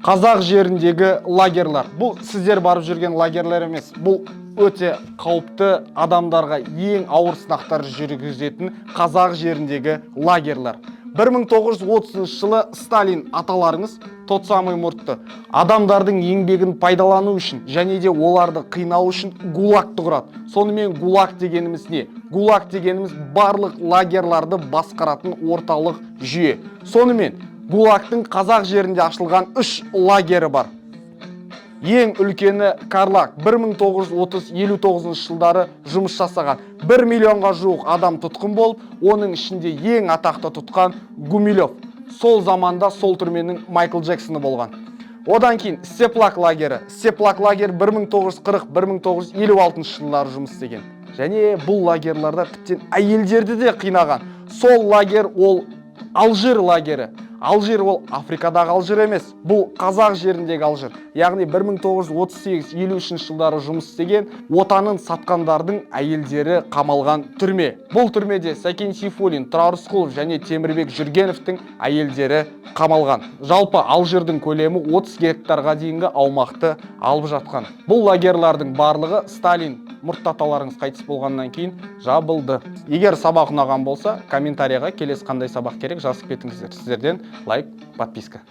Қазақ жеріндегі лагерлар. Бұл сіздер барып жүрген лагерлер емес. Бұл өте қауіпті, адамдарға ең ауыр сынақтар жүргізетін қазақ жеріндегі лагерлар. 1930 жылы Сталин аталарыңыз, тот самый мұртты, адамдардың еңбегін пайдалану үшін және де оларды қинау үшін ГУЛАГты құрады. Сонымен, ГУЛАГ дегеніміз не? ГУЛАГ дегеніміз — барлық лагерларды басқаратын орталық жүйе. Сонымен, ГУЛАГтың қазақ жерінде ашылған үш лагері бар. Ең үлкені Карлаг, 1930-59 жылдары жұмыс жасаған. 1 миллионға жуық адам тұтқын болып, оның ішінде ең атақты тұтқан Гумилев. Сол заманда сол түрменің Майкл Джексоны болған. Одан кейін Степлаг лагері. Степлаг лагері 1940-1956 жылдары жұмыс істеген. Және бұл лагерларда тіптен әйелдерді де қинаған. Сол лагер ол Алжир лагері. Алжир ол Африкадағы Алжир емес, бұл қазақ жеріндегі Алжир. Яғни 1938-53 жылдары жұмыс істеген, отанын сатқандардың әйелдері қамалған түрме. Бұл түрмеде Сәкен Сейфуллин, Тұрар Рысқұлов және Темірбек Жүргеновтің әйелдері қамалған. Жалпы Алжирдің көлемі 30 гектарға дейінгі аумақты алып жатқан. Бұл лагерлардың барлығы Сталин мұртты аталарыңыз қайтыс болғаннан кейін жабылды. Егер сабақ ұнаған болса, комментарийға келесі қандай сабақ керек, жазып кетіңіздер. Сіздерден лайк, подписка.